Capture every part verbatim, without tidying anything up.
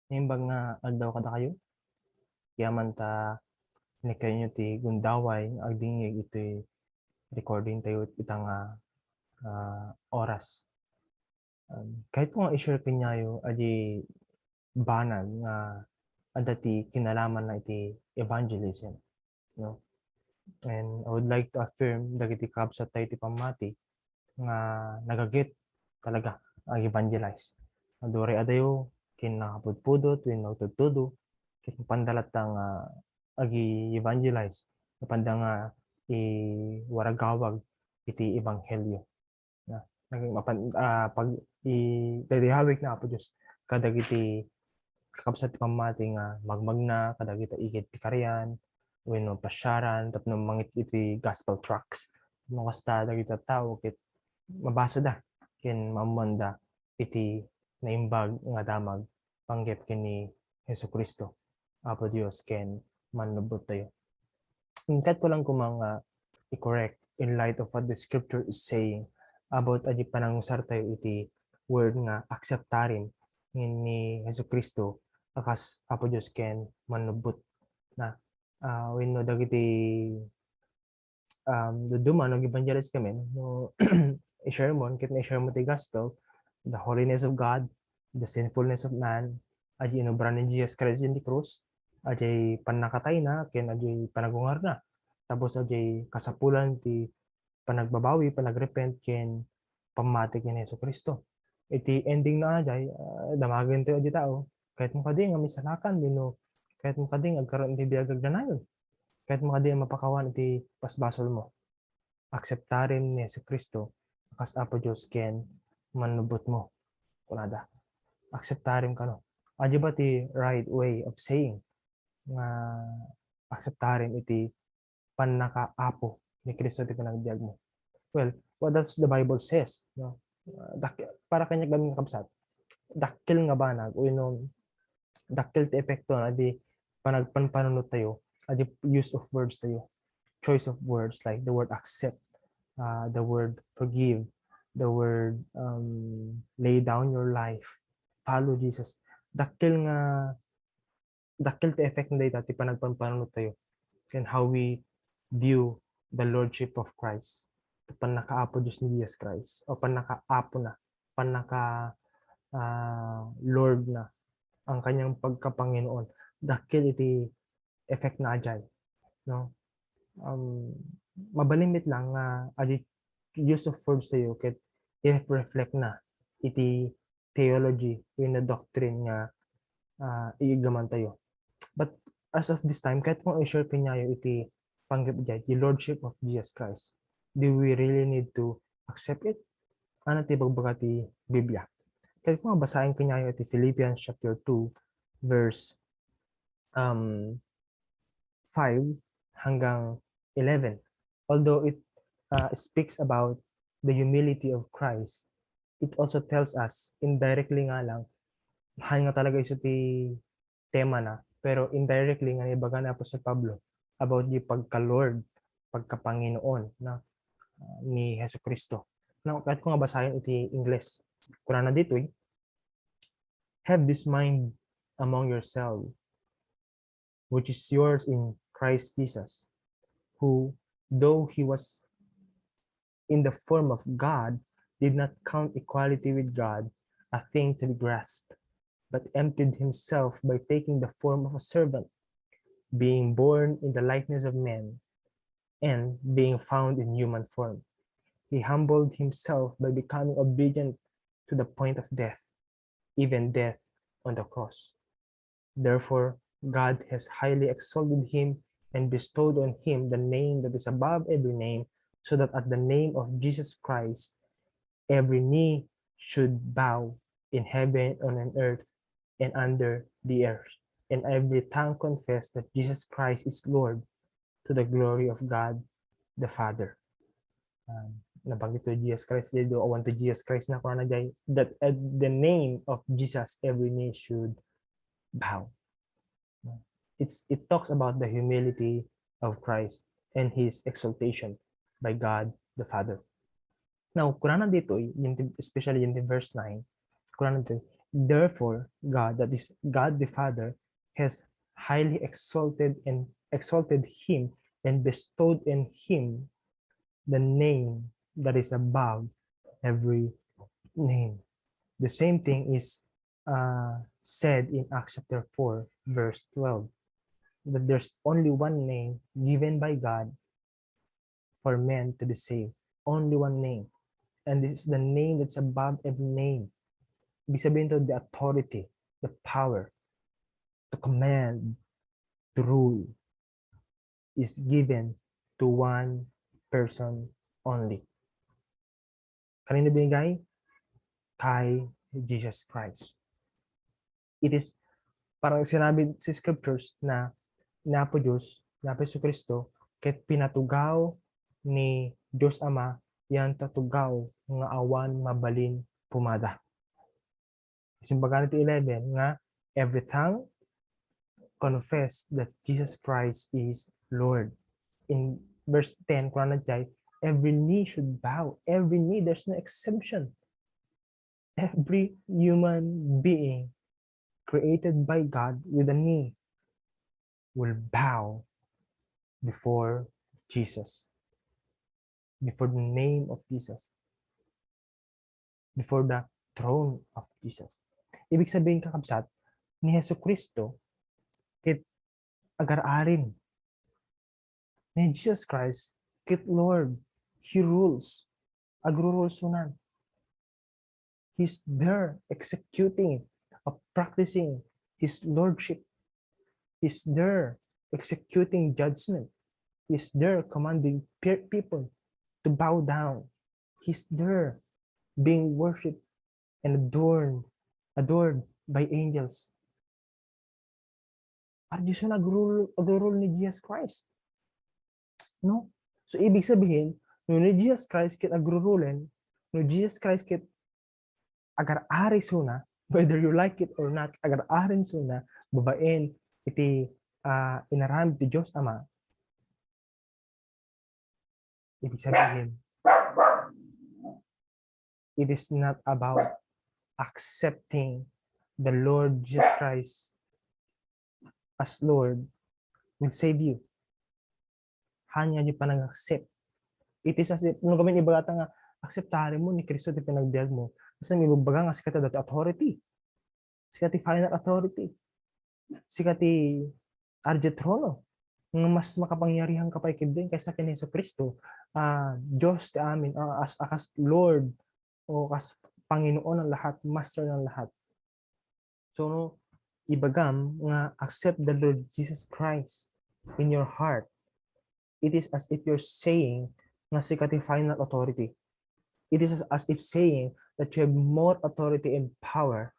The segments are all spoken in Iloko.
Naimbag nga aldaw kadakayo. Yaman ta inikkayo ti gundaway nga agdingngeg iti recording tayo ita nga, ah, oras. Um, kayatko nga i-share kaniayo adi banag nga adda ti kinalamanna iti evangelism, no? And I would like to affirm dagiti kabsat tayo ti pammati nga nagagit talaga ag-evangelize. Adu ray adayo ken nakapudpudot wenno nagtudtudo, ket mapanda latta nga agi-evangelize, mapanda nga iwaragawag iti ebanghelio. Na, naging mapan-, ah, pag i-, daydi hawig na Apo Dios kadagiti kakabsat ti pammati nga magmagna kadagiti igid ti karian wenno pasiaran tapno mangitd iti gospel tracts. No kasta, dagiti tattao ket mabasada ken maammoanda iti naimbag nga damag panggep ken ni Jesu-Cristo, Apo Dios ken Mannubbottayo. Kayatko lang koma nga i-correct in light of what the scripture is saying about adi panangusar tayo iti word nga akseptarim ni Jesu-Cristo a kas Apo Dios ken Mannubbot na, ah, wenno dagiti, um, dadduma no ag-evangelize kami, no, i-share mo, ket na i-share mo ti gospel, the holiness of God, the sinfulness of man, adi inobra ni Jesus Christ iti krus, adi pannakatayna, ken adi panagungarna. Tapos adi kasapulan ti panagbabawi, panagrepent, ken pammati ken Jesu-Cristo. Iti ending na adi, ah, damagen tayo adi tao. Kayatmo kadi nga misalakan, wenno kayatmo kadi nga agkaroon iti biag agdanayon. Kayatmo kadi nga mapakawan iti basbasolmo. Akseptarim ni Jesu-Cristo a kas Apo Dios ken Mannubbotmo. Kunada, akseptarim kano. Adi ba ti right way of saying nga akseptarim iti pannakaapo ni Cristo ti panagbiagmo? Well, what does the Bible says, no? Ah, dak-, para kaniak, amin nga kabsat, dakkel nga banag, wenno dakkel ti epekto na di panagpanpanunot tayo, adi use of words tayo, choice of words, like the word accept, ah, the word forgive, the word, um, lay down your life, follow Jesus. Dakkel nga dakkel ti effect na dayta ti panagpanpanunot tayo and how we view the lordship of Christ. Pannakaapo Dios ni Jesus Christ, o pannakaapo na, pannaka, ah, Lord na, ang kanyang pagkapanginoon. Dakkel iti effect na ajay, no? Um, mabalin met lang nga adi use of words tayo ket i-reflect na iti theology wenno doctrine nga, ah, iiggaman tayo. But as of this time, kayatko nga i-share kaniayo iti panggep diay, the Lordship of Jesus Christ. Do we really need to accept it? Ano ti ibagbaga ti Biblia? Kayatko nga basaen kaniayo iti Philippians chapter two, verse, um, five hanggang eleven. Although it, uh, speaks about the humility of Christ, it also tells us indirectly nga lang, haan nga talaga isu ti tema na, pero indirectly nga naibaga ni Apostol Pablo about di pagka-Lord, pagkapanginoon na, uh, ni Jesu-Cristo. Now, kayatko nga basaen iti Ingles. Kunana ditoy, "Have this mind among yourselves, which is yours in Christ Jesus, who, though he was in the form of God, did not count equality with God a thing to be grasped, but emptied himself by taking the form of a servant, being born in the likeness of men, and being found in human form. He humbled himself by becoming obedient to the point of death, even death on the cross. Therefore, God has highly exalted him and bestowed on him the name that is above every name, so that at the name of Jesus Christ, every knee should bow in heaven and on earth and under the earth, and every tongue confess that Jesus Christ is Lord, to the glory of God the Father." Um, nabanggit to Jesus Christ, do awan to Jesus Christ na kunana jay, that at the name of Jesus, every knee should bow. It's, it talks about the humility of Christ and his exaltation by God the Father. Now, kunana ditoy, yung, especially in the verse nine, kunana ditoy, Therefore, God, that is God the Father, has highly exalted and exalted him and bestowed in him the name that is above every name. The same thing is uh, said in Acts chapter four, verse twelve, that there's only one name given by God for men to be saved. Only one name. And this is the name that's above every name. Ibig sabihin to, the authority, the power to command, to rule is given to one person only. Kanino binigay? Kay Jesus Christ. It is, parang sinabi sa scriptures na ni Apo Diyos, ni Apo Jesu Cristo, ket pinatugaw ni Diyos Ama yan tatugaw nga awan mabalin pumada. Simbagan iti eleven nga every tongue confess that Jesus Christ is Lord. In verse ten, kuna na diay, every knee should bow. Every knee, there's no exemption. Every human being created by God with a knee will bow before Jesus, before the name of Jesus, before the throne of Jesus. Ibig sabihin, kakabsat, ni Jesu Cristo ket agar-arin. Ni Jesus Christ ket Lord. He rules. Agrurulsunan. He's there executing, uh, practicing his lordship. He's there executing judgment. He's there commanding pe- people to bow down. He's there being worshipped and adorned, adored by angels. Ardiay suna agrurule, agrurule ni Jesus Christ. No? So, ibig sabihin, no ni Jesus Christ ket agrurulen, no Jesus Christ ket agar-ari suna, whether you like it or not, agar-arin suna, babaen iti, ah, inaramid ti Dios Ama, ibig sabihin, it is not about accepting the Lord Jesus Christ as Lord will save you. Haan nga diay panag-accept. It is as if, no kami ibagata nga, akseptarem ni Cristo ti panagbiag mo. Basta ibagbaga nga sika ti authority. Sika ti final authority. Sika ti ardiay trono. Nga mas makapangyarihan ka pay ketdin kaysa ken Jesu-Cristo, ah, Dios ti amin, ah, as, a kas Lord, o kas Panginoon ng lahat, Master ng lahat. So, no, ibagam nga accept the Lord Jesus Christ in your heart, it is as if you're saying nga sika ti final authority. It is as, as if saying that you have more authority and power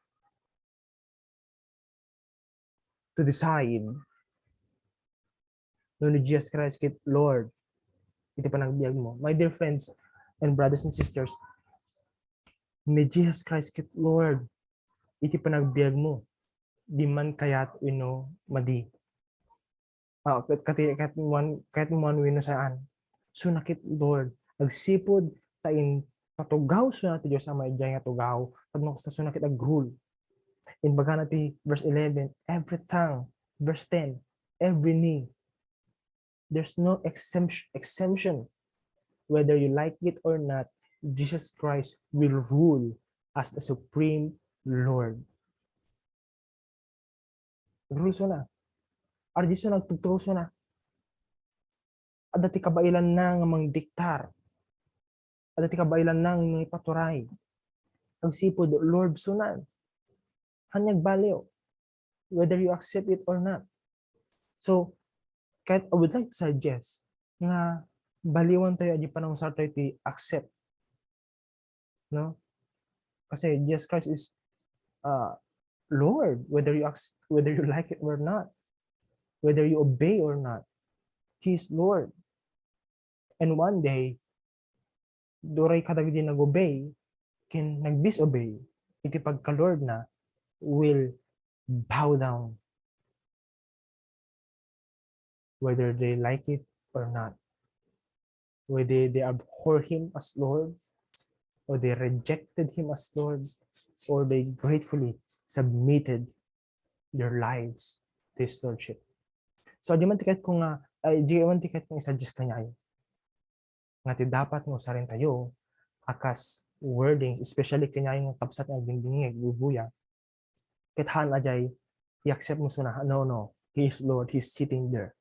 to decide no ni Jesus Christ ket Lord iti panagbiag mo. My dear friends and brothers and sisters, ni Jesus Christ ket Lord iti panagbiag mo, di man kayat wenno madi. Ah, ket, ket, ket man, ket man wenno saan. Suna ket Lord, agsipud ta in patugaw suna ti Dios Ama idiay nga tugaw, tapno kasta suna ket agrule. Imbagana ti verse eleven, every tongue, verse ten, every knee. There's no exemption, exemption. Whether you like it or not, Jesus Christ will rule as the supreme Lord. Rule suna. Ardiay suna, agtugtugaw suna. Adda ti kabaelanna nga mangdiktar. Adda ti kabaelanna nga mangipaturay. Agsipud, Lord sunan. Haan nga agbaliw, whether you accept it or not. So, ket I would like to suggest nga baliwan tayo diay panangusar tayo ti accept. No? Kasi Jesus Christ is, uh, Lord, whether you acc-, whether you like it or not, whether you obey or not. He is Lord. And one day, duray kadagiti nag-obey ken nag-disobey, iti pagka-Lord na will bow down, whether they like it or not, whether they abhor Him as Lord or they rejected him as Lord, or they gratefully submitted their lives to his lordship. So, di man ti ket ko nga, ay, di man ti ket ko nga i-suggest kaniayo nga ti dapat nga usaren tayo a kas wordings, especially kaniayo nga kabsat nga agdingdingngeg, bubuya, ket haan a diay i-accept mo suna, "No, no, he is Lord, he is sitting there."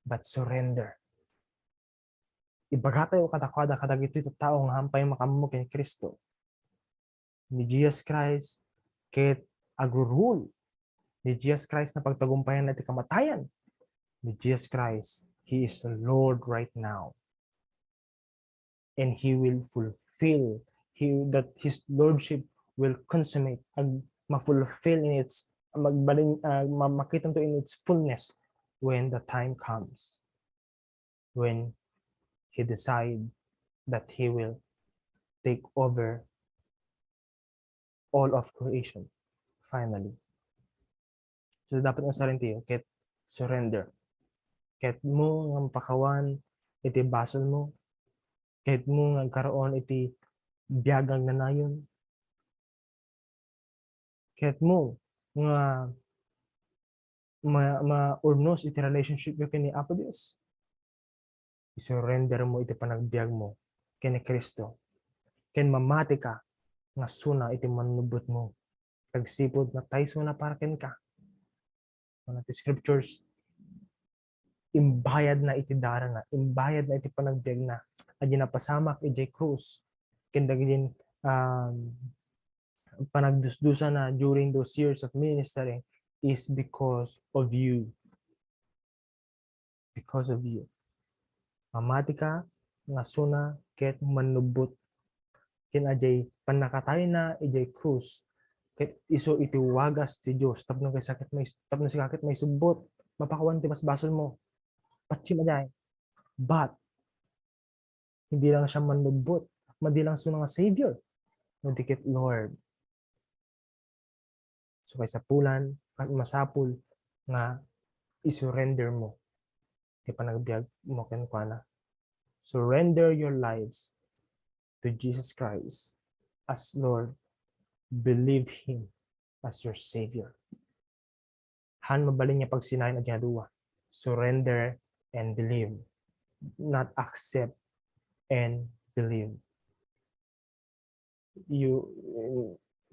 But surrender. Ibaga tayo kadakuada kadagitoy tattao nga haan pay makaammo ken Cristo. Ni Jesus Christ ket agrurul. Ni Jesus Christ napagtagumpayan na ti kamatayan. Ni Jesus Christ, he is Lord right now. And he will fulfill, he, that his lordship will consummate, ag-, ma-fulfill in its, magbalin-, ah, ma-, makitanto in its fullness when the time comes, when he decide that he will take over all of creation, finally. So, dapat usaren tayo ket surrender. Ket mo nga mapakawan iti basol mo, ket mo nga agkaroon iti biag nga agnanayon, ket mo nga ma-, maurnos iti relationship mo ken ni Apo Dios. Isurrender mo iti panagbiag mo ken ni Cristo, ken mamati ka nga suna iti mannubbot mo, agsipud natay suna para kenka. Kuna ti scriptures, imbayad na iti darana, imbayad na iti panagbiag na, a di napasamak idiay krus, ken dagiti, um, panagdusdusa na during those years of ministering is because of you. Because of you. Mamati ka nga suna ket mannubbot ken adiay pannakatayna idiay krus ket isu iti wagas ti Dios tapno kay saket mais-, tapno sika ket maisubbot, mapakawan ti basbasol mo. Patsim adiay. But, hindi lang siya mannubbot, madi lang suna nga Savior, no di ket Lord. So, kaisapulan, masapul nga isurrender mo ti panagbiag mo kenkuana. Surrender your lives to Jesus Christ as Lord. Believe Him as your Savior. Han mabalin nga pagsinayen a dua. Surrender and believe. Not accept and believe. You,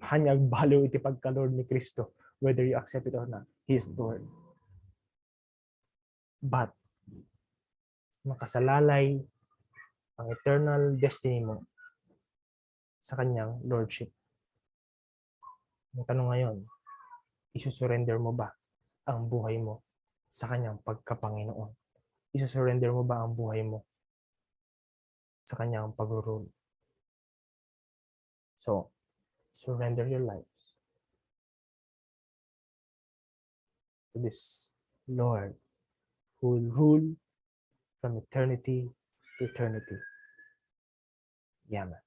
han nga agbaliw iti pagka-Lord ni Cristo, whether you accept it or not. He is Lord. But, makasalalay ang eternal destiny mo sa kanyang lordship. Ang tanong ngayon, isusurrender mo ba ang buhay mo sa kanyang pagkapanginoon? Isusurrender mo ba ang buhay mo sa kanyang pagurul? So, surrender your lives to this Lord who will rule from eternity to eternity. Amen.